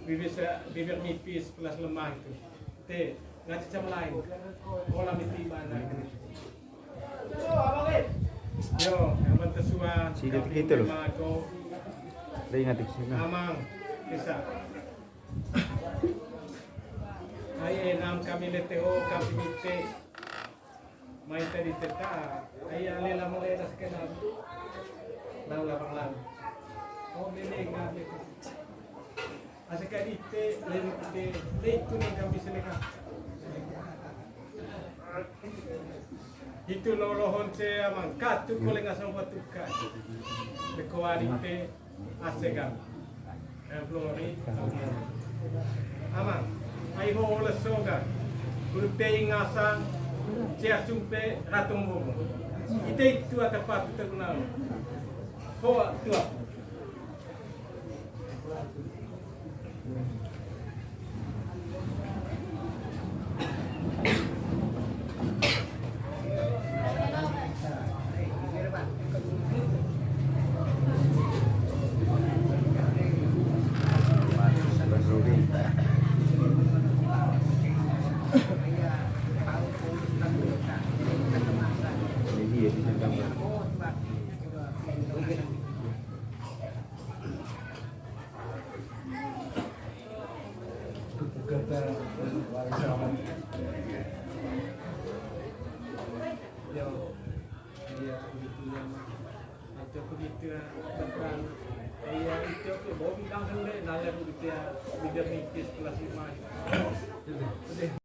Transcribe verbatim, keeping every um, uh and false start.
Bibir se-, bibir nipis, pelas lemah itu. Te, ngaca cam lain. Pola miti mana. Yo, yang pentas sua, si detik itu loh. Amang, bisa. Ai, enam kami leteho, kami mite. Mai tadi teta, ai, ale la mole das kenal. Lau la bang lau. Oh, mele nggak gitu. Asa ka dite, lenu kite, leitu nang kami seneka. Itu no lohon se amang, katu kole ngasang batu ka. Deko adite, asegan. Eh, Flori, amang, ai ho ole soga. Urte ngasang, cia sumpe, ratung bobo. Ite itu ata patu terkenal. Ho, tua. Kata warisan. Yo, iya, gitu ya, Mak. Itu aku gitu ya, tentang, iya, itu aku mau bilang kan deh, nalar gitu ya, bidang nipis kelas lima. Udah.